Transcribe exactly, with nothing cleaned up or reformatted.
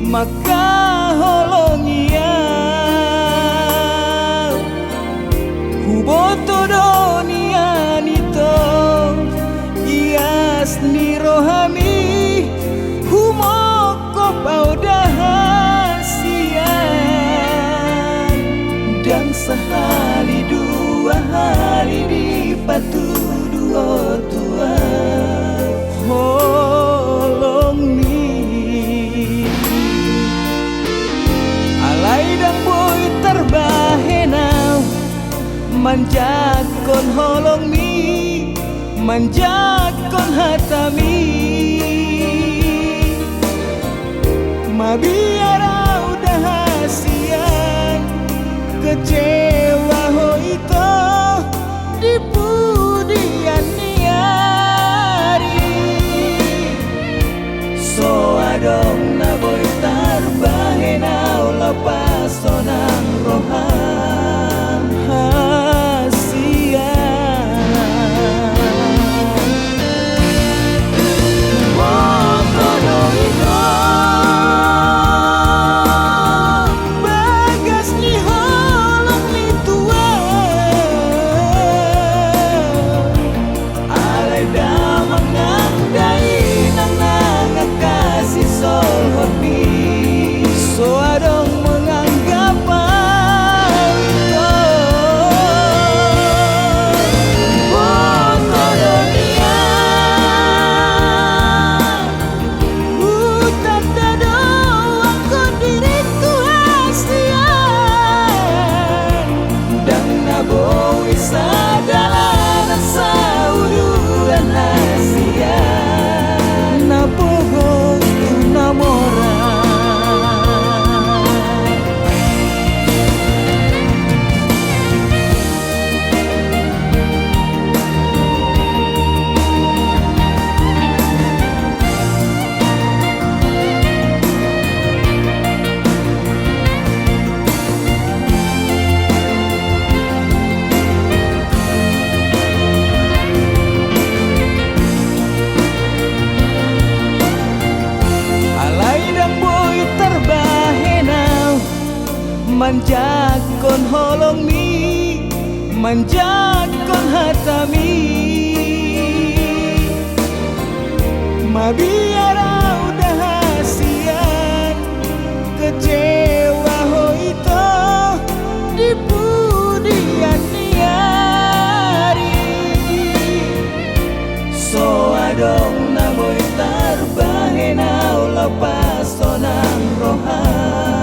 Mangkaholongi au. Huboto do nian ito ias ni rohami, humongkop au da hasian. Ndang sahali dua hali dipatuduhon Tuhan holongmi. Alai ndang boi tarbahen au manjangkon holongmi, manjangkon hatami. Mabiar au da hasian, kecewa ho ito di pudian ni ari. So adong na boi tarbahen au lapas sonang roham hasian. Boto do ito bagas ni holong ni Tuhan. Alai damang nang dainang nang angka sisolhotmi, so adong manganggap au ito. Boto do nian. Hutanda do anggo diringku hasian, ndang na boi sadalanan sauduran hasian, na pogos tu na mora. Alai ndang boi tarbahen au manjangkon holongmi, manjangkon hatami. Mabiar au da hasian, kecewa ho ito di pudian ni ari. So adong na boi tarbahen au lapas sonang roham